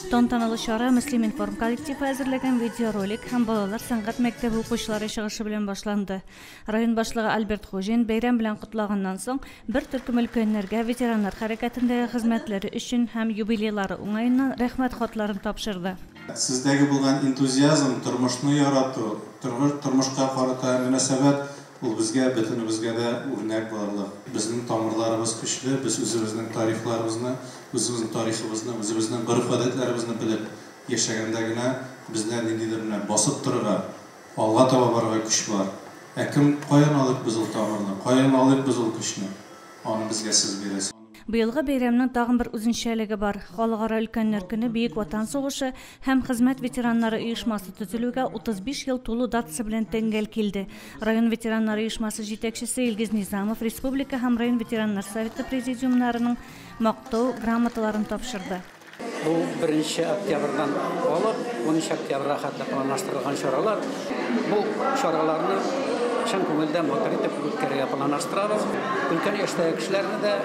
Тантаналы чара Мөслим-информ коллективы әзерләгән видеоролик һәм балалар сәнгать мәктәбе укучылары чыгышы белән башланды. Район башлыгы Альберт Хуҗин бәйрәм белән котлаганнан соң, бер төркем өлкәннәргә ветераннар хәрәкәтендәге хезмәтләре өчен һәм юбилейлары уңаеннан рәхмәт хатларын тапшырды. Сездәге булган энтузиазм, тормышны ярату, тормышка карата мөнәсәбәт, ул безгә, бөтенебезгә дә үрнәк булырлык. Безнең тамырларыбыз көчле, без үзебезнең тарихларыбызны, үзебезнең тарихыбызны, үзебезнең гореф-гадәтләребезне белеп яшәгәндә генә бездә ниндидер менә басып торырга, алга таба барырга көч бар. Ә кем, каян алыйк без ул тамырны, каян алыйк без ул көчне? Аны безгә сез бирәсез. Быелгы бәйрәмнең тагын бер үзенчәлеге бар. Халыкара өлкәннәр көне Бөек Ватан сугышы һәм хезмәт ветераннары оешмасы төзелүгә 35 ел тулу датасы белән тәңгәл килде. Район ветераннары оешмасы җитәкчесе Илгиз Низамов республика һәм район ветераннар советы президиумнарының мактау грамоталарын тапшырды. Бу 1 октябрьдән алып 10 октябрьгә хәтле планлаштырылган чаралар. Бу чараларны чын күңелдән матур итеп үткәрергә планлаштырабыз. Өлкән яшьтәге кешеләрне дә,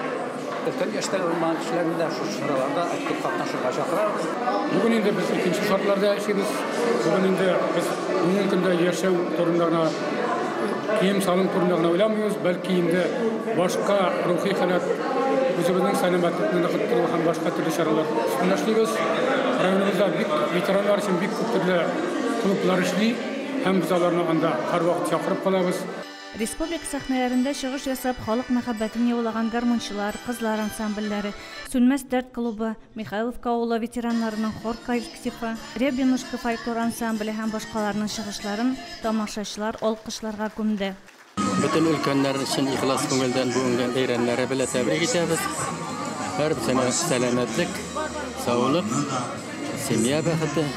өлкән яшьтәге булмаган кешеләрне дә шушы чараларда актив катнашырга чакырабыз. Бүген инде без икенче шартларда яшибез. Бүген инде без бүгенге көндә яшәү турында гына, кием-салым турында гына уйламыйбыз, бәлки инде башка рухи халәт, үзебезнең сәламәтлекне ныгыттыру һәм башка төрле чаралар өстендә эшлибез. Районыбызда бик ветераннар өчен бик күп төрле клублар эшли һәм без аларны анда һәрвакыт чакырып калабыз. Республика сәхнәләрендә чыгыш ясап, халык мәхәббәтен яулаган гармунчылар, кызлар ансамбльләре, Сүнмәс дәрт клубы, Михайловка авылы ветераннарының хор коллективы, Рябинушка фольклор ансамбле һәм башкаларның чыгышларын тамашачылар алкышларга күмде. Бөтен өлкәннәр өчен ихлас күңелдән бүгенге бәйрәмнәре белән тәбрик итәбез. Һәрберсенә сәламәтлек, саулык, семья бәхете,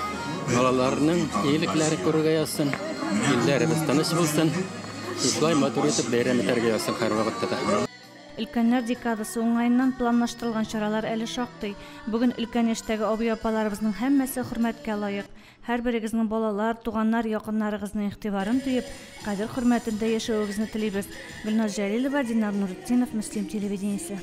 балаларының игелекләре күрергә язсын, илләребез тыныч булсын. Шулай матур итеп бәйрәм итәргә язсын һәрвакытта да. Өлкәннәр декадасы уңаеннан планлаштырылган чаралар әле шактый. Бүген өлкән яшьтәге абый-апаларыбызның һәммәсе хөрмәткә лаек. Һәрберегезнең балалар, туганнар, якыннарыгызның игътибарын тоеп, кадер-хөрмәтендә яшәвегезне телибез. Гөлназ Җәлилова, Динар Нуретдинов, Мөслим телевидениесе.